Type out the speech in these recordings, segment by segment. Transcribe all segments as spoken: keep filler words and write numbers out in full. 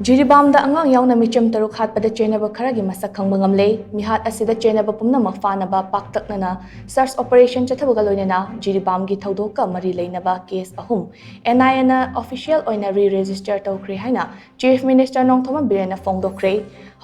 ꯖꯤꯔꯤꯕꯥꯝꯗ ꯑꯉꯥꯡ ꯌꯥꯎꯅ ꯃꯤꯆꯝ ꯇꯔꯨꯛ ꯍꯥꯠꯄꯗ ꯆꯦꯟꯅꯕ ꯈꯔꯒꯤ ꯃꯁꯛ ꯈꯪꯕ ꯉꯝꯂꯦ꯫ ꯃꯤꯍꯥꯠ ꯑꯁꯤꯗ ꯆꯦꯟꯅꯕ ꯄꯨꯝꯅꯃꯛ ꯐꯥꯅꯕ ꯄꯥꯛꯇꯛꯅꯅ search operation ꯆꯠꯊꯕꯒ ꯂꯣꯏꯅꯅ ꯖꯤꯔꯤꯕꯥꯝꯒꯤ ꯊꯧꯗꯣꯛꯀ ꯃꯔꯤ ꯂꯩꯅꯕ case ꯑꯍꯨꯝ NIAꯅ official ꯑꯣꯏꯅ re-register ꯇꯧꯈ꯭ꯔꯦ ꯍꯥꯏꯅ Chief Minister ꯅꯣꯡꯊꯣꯝꯕꯝ ꯕꯤꯔꯦꯟꯅ ꯐꯣꯡꯗꯣꯛꯈ꯭ꯔꯦ꯫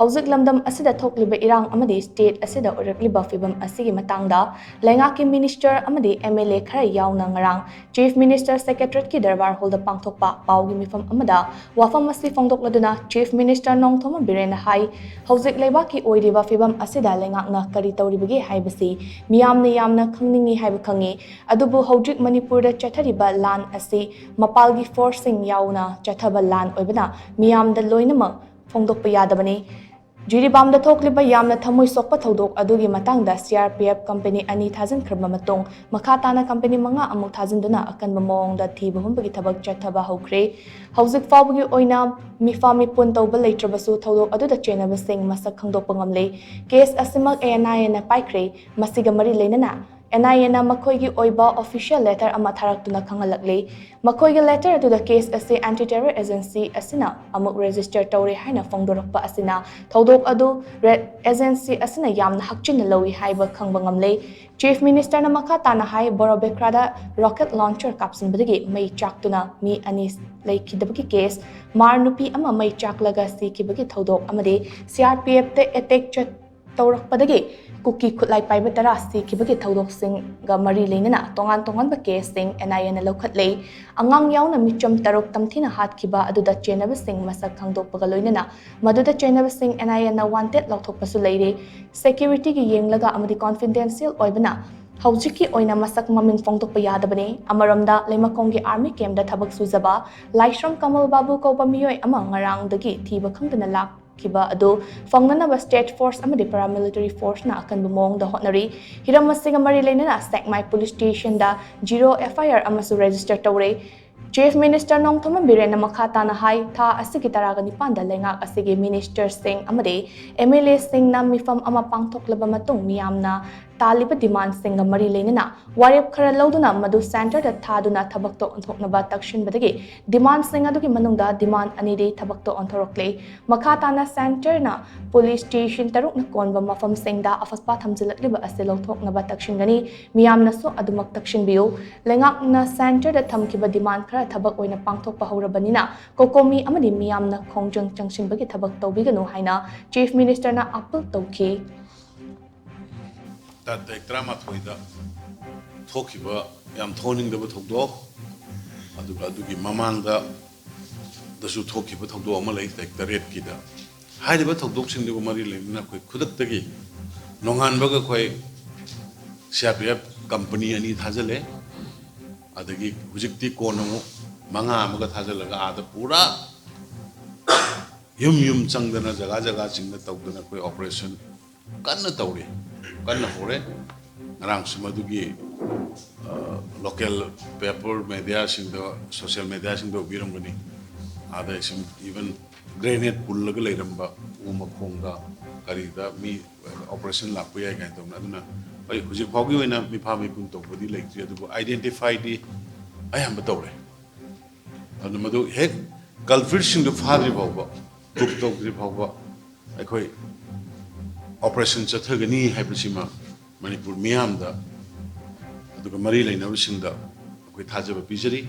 ꯍꯧꯖꯤꯛ ꯂꯝꯗꯝ ꯑꯁꯤꯗ ꯊꯣꯛꯂꯤꯕ ꯏꯔꯥꯡ ꯑꯃꯗꯤ state ꯑꯁꯤꯗ ꯑꯣꯏꯔꯛꯂꯤꯕ ꯐꯤꯚꯝ ꯑꯁꯤꯒꯤ ꯃꯇꯥꯡꯗ ꯂꯩꯉꯥꯛꯀꯤ minister ꯑꯃꯗꯤ MLA ꯈꯔ ꯌꯥꯎꯅ ꯉꯔꯥꯡ Chief Minister Secretariatꯀꯤ ꯗꯔꯕꯥꯔ ꯍꯣꯜꯗ ꯄꯥꯡꯊꯣꯛꯄ ꯄꯥꯎꯒꯤ ꯃꯤꯐꯝ ꯑꯃꯗ ꯋꯥꯐꯝ ꯑꯁꯤ ꯐꯣꯡꯗꯣꯛꯂꯗꯨꯅ Chief Minister ꯅꯣꯡꯊꯣꯝꯕꯝ ꯕꯤꯔꯦꯟꯅ ꯍꯥꯏ, ꯍꯧꯖꯤꯛ ꯂꯩꯕꯥꯛꯀꯤ ꯑꯣꯏꯔꯤꯕ ꯐꯤꯚꯝ ꯑꯁꯤꯗ ꯂꯩꯉꯥꯛꯅ ꯀꯔꯤ ꯇꯧꯔꯤꯕꯒꯦ ꯍꯥꯏꯕꯁꯤ ꯃꯤꯌꯥꯝꯅ ꯌꯥꯝꯅ ꯈꯪꯅꯤꯡꯏ ꯍꯥꯏꯕ ꯈꯪꯏ꯫ ꯑꯗꯨꯕꯨ ꯍꯧꯖꯤꯛ ꯃꯅꯤꯄꯨꯔꯗ ꯆꯠꯊꯔꯤꯕ ꯂꯥꯟ ꯑꯁꯤ ꯃꯄꯥꯜꯒꯤ forceꯁꯤꯡ ꯌꯥꯎꯅ ꯆꯠꯊꯕ ꯂꯥꯟ ꯑꯣꯏꯕꯅ ꯃꯤꯌꯥꯝꯗ ꯂꯣꯏꯅꯃꯛ ꯐꯣꯡꯗꯣꯛꯄ ꯌꯥꯗꯕꯅꯤ꯫ ꯖꯤꯔꯤꯕꯥꯝꯗ ꯊꯣꯛꯂꯤꯕ ꯌꯥꯝꯅ ꯊꯃꯣꯏ ꯁꯣꯛꯄ ꯊꯧꯗꯣꯛ ꯑꯗꯨꯒꯤ ꯃꯇꯥꯡꯗ CRPF company ꯑꯅꯤ ꯊꯥꯖꯤꯟꯈ꯭ꯔꯕ ꯃꯇꯨꯡ, ꯃꯈꯥ ꯇꯥꯅ company ꯃꯉꯥ ꯑꯃꯨꯛ ꯊꯥꯖꯤꯟꯗꯨꯅ ꯑꯀꯟꯕ ꯃꯑꯣꯡꯗ ꯊꯤꯕ ꯍꯨꯝꯕꯒꯤ ꯊꯕꯛ ꯆꯠꯊꯕ ꯍꯧꯈ꯭ꯔꯦ꯫ ꯍꯧꯖꯤꯛ ꯐꯥꯎꯕꯒꯤ ꯑꯣꯏꯅ ꯃꯤꯐꯥ ꯃꯤꯄꯨꯟ ꯇꯧꯕ ꯂꯩꯇ꯭ꯔꯕꯁꯨ ꯊꯧꯗꯣꯛ ꯑꯗꯨꯗ ꯆꯦꯟꯅꯕꯁꯤꯡ ꯃꯁꯛ ꯈꯪꯗꯣꯛꯄ ꯉꯝꯂꯦ꯫ Case ꯑꯁꯤꯃꯛ NIAꯅ ꯄꯥꯏꯈ꯭ꯔꯦ꯫ ꯃꯁꯤꯒ ꯃꯔꯤ ꯂꯩꯅꯅ NIAꯅ ꯃꯈꯣꯏꯒꯤ ꯑꯣꯏꯕ official letter ꯑꯃ ꯊꯥꯔꯛꯇꯨꯅ ꯈꯪꯍꯜꯂꯛꯂꯤ꯫ ꯃꯈꯣꯏꯒꯤ letter ꯑꯗꯨꯗ case ꯑꯁꯤ anti terror agency ꯑꯁꯤꯅ ꯑꯃꯨꯛ register ꯇꯧꯔꯦ ꯍꯥꯏꯅ ꯐꯣꯡꯗꯣꯔꯛꯄ ꯑꯁꯤꯅ ꯊꯧꯗꯣꯛ ꯑꯗꯨ ꯔꯦ-, agency ꯑꯁꯤꯅ ꯌꯥꯝꯅ ꯍꯛꯆꯤꯟꯅ ꯂꯧꯏ ꯍꯥꯏꯕ ꯈꯪꯕ ꯉꯝꯂꯦ꯫ Chief Ministerꯅ ꯃꯈꯥ ꯇꯥꯅ ꯍꯥꯏ, ꯕꯣꯔꯣꯕꯦꯈ꯭ꯔꯥꯗ rocket launcher ꯀꯥꯞꯁꯤꯟꯕꯗꯒꯤ ꯃꯩ ꯆꯥꯛꯇꯨꯅ ꯃꯤ ꯑꯅꯤ ꯂꯩꯈꯤꯗꯕꯒꯤ case, ꯃꯥꯔ ꯅꯨꯄꯤ ꯑꯃ ꯃꯩ ꯆꯥꯛꯂꯒ ꯁꯤꯈꯤꯕꯒꯤ ꯊꯧꯗꯣꯛ ꯑꯃꯗꯤ CRPFꯇ attack ꯆꯠ-, ꯇꯧꯔꯛꯄꯗꯒꯤ ꯀꯨꯀꯤ ꯈꯨꯠꯂꯥꯏ ꯄꯥꯏꯕ ꯇꯔꯥ ꯁꯤꯈꯤꯕꯒꯤ ꯊꯧꯗꯣꯛꯁꯤꯡꯒ ꯃꯔꯤ ꯂꯩꯅꯅ ꯇꯣꯉꯥꯟ ꯇꯣꯉꯥꯟꯕ caseꯁꯤꯡ NIAꯅ ꯂꯧꯈꯠꯂꯦ꯫ ꯑꯉꯥꯡ ꯌꯥꯎꯅ ꯃꯤꯆꯝ ꯇꯔꯨꯛ ꯇꯝꯊꯤꯅ ꯍꯥꯠꯈꯤꯕ ꯑꯗꯨꯗ ꯆꯦꯟꯅꯕꯁꯤꯡ ꯃꯁꯛ ꯈꯪꯗꯣꯛꯄꯒ ꯂꯣꯏꯅꯅ ꯃꯗꯨꯗ ꯆꯦꯟꯅꯕꯁꯤꯡ NIAꯅ wanted ꯂꯥꯎꯊꯣꯛꯄꯁꯨ ꯂꯩꯔꯦ꯫ Securityꯒꯤ ꯌꯦꯡꯂꯒ ꯑꯃꯗꯤ confidential ꯑꯣꯏꯕꯅ ꯍꯧꯖꯤꯛꯀꯤ ꯑꯣꯏꯅ ꯃꯁꯛ ꯃꯃꯤꯡ ꯐꯣꯡꯗꯣꯛꯄ ꯌꯥꯗꯕꯅꯤ꯫ ꯑꯃꯔꯣꯝꯗ, ꯂꯩꯃꯈꯣꯡꯒꯤ army campꯇ ꯊꯕꯛ ꯁꯨꯖꯕ ꯂꯥꯏꯁ꯭ꯔꯝ ꯀꯃꯜ ꯕꯥꯕꯨ ꯀꯧꯕ ꯃꯤꯑꯣꯏ ꯑꯃ ꯉꯔꯥꯡꯗꯒꯤ ꯊꯤꯕ ꯈꯪꯗꯅ ꯂꯥꯛꯈꯤꯕ ꯑꯗꯨ ꯐꯪꯅꯅꯕ state force ꯑꯃꯗꯤ paramilitary forceꯅ ꯑꯀꯟꯕ ꯃꯑꯣꯡꯗ ꯍꯣꯠꯅꯔꯤ꯫ ꯍꯤꯔꯝ ꯑꯁꯤꯒ ꯃꯔꯤ ꯂꯩꯅꯅ ꯁꯦꯛꯃꯥꯏ police stationꯗ zero FIR ꯑꯃꯁꯨ register ꯇꯧꯔꯦ꯫ Chief Minister ꯅꯣꯡꯊꯣꯝꯕꯝ ꯕꯤꯔꯦꯟꯅ ꯃꯈꯥ ꯇꯥꯅ ꯍꯥꯏ, ꯊꯥ ꯑꯁꯤꯒꯤ ꯇꯔꯥꯒ ꯅꯤꯄꯥꯟꯗ ꯂꯩꯉꯥꯛ ꯑꯁꯤꯒꯤ ministerꯁꯤꯡ ꯑꯃꯗꯤ MLAꯁꯤꯡꯅ ꯃꯤꯐꯝ ꯑꯃ ꯄꯥꯡꯊꯣꯛꯂꯕ ꯃꯇꯨꯡ ꯃꯤꯌꯥꯝꯅ ꯇꯥꯜꯂꯤꯕ ꯗꯤꯃꯥꯟꯁꯤꯡꯒ ꯃꯔꯤ ꯂꯩꯅꯅ ꯋꯥꯔꯦꯞ ꯈꯔ ꯂꯧꯗꯨꯅ ꯃꯗꯨ ꯁꯦꯟꯇꯔꯗ ꯊꯥꯗꯨꯅ ꯊꯕꯛꯇꯣ ꯑꯣꯟꯊꯣꯛꯅꯕ ꯇꯛꯁꯤꯟꯕꯗꯒꯤ ꯗꯤꯃꯥꯟꯁꯤꯡ ꯑꯗꯨꯒꯤ ꯃꯅꯨꯡꯗ ꯗꯤꯃꯥꯟ ꯑꯅꯤꯗꯤ ꯊꯕꯛꯇꯣ ꯑꯣꯟꯊꯣꯔꯛꯂꯦ꯫ ꯃꯈꯥ ꯇꯥꯅ ꯁꯦꯟꯇꯔꯅ ꯄꯨꯂꯤꯁ ꯁ꯭ꯇꯦꯁꯟ ꯇꯔꯨꯛꯅ ꯀꯣꯟꯕ ꯃꯐꯝꯁꯤꯡꯗ ꯑꯐꯁꯄꯥ ꯊꯝꯖꯤꯜꯂꯛꯂꯤꯕ ꯑꯁꯤ ꯂꯧꯊꯣꯛꯅꯕ ꯇꯛꯁꯤꯟꯒꯅꯤ꯫ ꯃꯤꯌꯥꯝꯅꯁꯨ ꯑꯗꯨꯃꯛ ꯇꯛꯁꯤꯟꯕꯤꯌꯨ꯫ ꯂꯩꯉꯥꯛꯅ ꯁꯦꯟꯇꯔꯗ ꯊꯝꯈꯤꯕ ꯗꯤꯃꯥꯟ ꯈꯔ ꯊꯕꯛ ꯑꯣꯏꯅ ꯄꯥꯡꯊꯣꯛꯄ ꯍꯧꯔꯕꯅꯤꯅ ꯀꯣꯀꯣꯃꯤ ꯑꯃꯗꯤ ꯃꯤꯌꯥꯝꯅ ꯈꯣꯡꯖꯪ ꯆꯪꯁꯤꯟꯕꯒꯤ ꯊꯕꯛ ꯇꯧꯕꯤꯒꯅꯨ ꯍꯥꯏꯅ ꯆꯤꯐ ꯃꯤꯅꯤꯁꯇꯔꯅ ꯑꯄꯤꯜ ꯇꯧꯈꯤ꯫ ꯇꯥ-, ꯇꯥꯔꯤꯛ ꯇꯔꯥꯃꯥꯊꯣꯏꯗ ꯊꯣꯛꯈꯤꯕ ꯌꯥꯝ ꯊꯣꯛꯍꯟꯅꯤꯡꯗꯕ ꯊꯧꯗꯣꯛ, ꯑꯗꯨꯒ ꯑꯗꯨꯒꯤ ꯃꯃꯥꯡꯗ ꯗꯁꯨ ꯊꯣꯛꯈꯤꯕ ꯊꯧꯗꯣꯛ ꯑꯃ ꯂꯩ, ꯇꯥꯔꯤꯛ ꯇꯔꯦꯠꯀꯤꯗ꯫ ꯍꯥꯏꯔꯤꯕ ꯊꯧꯗꯣꯛꯁꯤꯡꯗꯨꯒ ꯃꯔꯤ ꯂꯩꯅꯅ ꯑꯩꯈꯣꯏ ꯈꯨꯗꯛꯇꯒꯤ ꯅꯣꯡꯉꯥꯟꯕꯒ ꯑꯩꯈꯣꯏ C R P F company ꯑꯅꯤ ꯊꯥꯖꯤꯜꯂꯦ꯫ ꯑꯗꯒꯤ ꯍꯧꯖꯤꯛꯇꯤ ꯀꯣꯟꯅ ꯑꯃꯨꯛ ꯃꯉꯥ ꯑꯃꯒ ꯊꯥꯖꯤꯜꯂꯒ ꯑꯥꯗ ꯄꯨꯔꯥ ꯌꯨꯝ ꯌꯨꯝ ꯆꯪꯗꯅ, ꯖꯒꯥ ꯖꯒꯥꯁꯤꯡꯗ ꯇꯧꯗꯅ ꯑꯩꯈꯣꯏ ꯑꯣꯄꯔꯦꯁꯟ ꯀꯟꯅ ꯇꯧꯔꯤ, ꯀꯟꯅ ꯍꯧꯔꯦ꯫ ꯉꯔꯥꯡꯁꯨ ꯃꯗꯨꯒꯤ, ꯑ, ꯂꯣꯀꯦꯜ ꯄꯦꯄꯔ ꯃꯦꯗꯤꯌꯥꯁꯤꯡꯗ, ꯁꯣꯁꯤꯌꯦꯜ ꯃꯦꯗꯤꯌꯥꯁꯤꯡꯗ ꯎꯕꯤꯔꯝꯒꯅꯤ꯫ ꯑꯥꯗ ꯁꯨꯝ ꯏꯚꯟ ꯒ꯭ꯔꯦꯅꯦꯗ ꯄꯨꯜꯂꯒ ꯂꯩꯔꯝꯕ ꯎ ꯃꯈꯣꯡꯗ ꯀꯔꯤꯗ ꯃꯤ ꯑꯣꯄꯔꯦꯁꯟ ꯂꯥꯛꯄ ꯌꯥꯏ ꯀꯥꯏꯅ ꯇꯧꯅ꯫ ꯑꯗꯨꯅ ꯑꯩ ꯍꯧꯖꯤꯛ ꯐꯥꯎꯒꯤ ꯑꯣꯏꯅ ꯃꯤꯐꯥ ꯃꯤꯄꯨꯟ ꯇꯧꯕꯗꯤ ꯂꯩꯇ꯭ꯔꯤ, ꯑꯗꯨꯕꯨ ꯑꯥꯏꯗꯦꯟꯇꯤꯐꯥꯏꯗꯤ ꯑꯌꯥꯝꯕ ꯇꯧꯔꯦ꯫ ꯑꯗꯨ ꯃꯗꯨ ꯍꯦꯛ ꯀꯜꯄ꯭ꯔꯤꯠꯁꯤꯡꯗꯨ ꯐꯥꯗ꯭ꯔꯤ ꯐꯥꯎꯕ, ꯕꯨꯛ ꯇꯧꯗ꯭ꯔꯤ ꯐꯥꯎꯕ ꯑꯩꯈꯣꯏ ꯑꯣꯄꯔꯦꯁꯟ ꯆꯠꯊꯒꯅꯤ ꯍꯥꯏꯕꯁꯤꯃ ꯃꯅꯤꯄꯨꯔ ꯃꯤꯌꯥꯝꯗ ꯑꯗꯨꯒ ꯃꯔꯤ ꯂꯩꯅꯕꯁꯤꯡꯗ ꯑꯩꯈꯣꯏ ꯊꯥꯖꯕ ꯄꯤꯖꯔꯤ꯫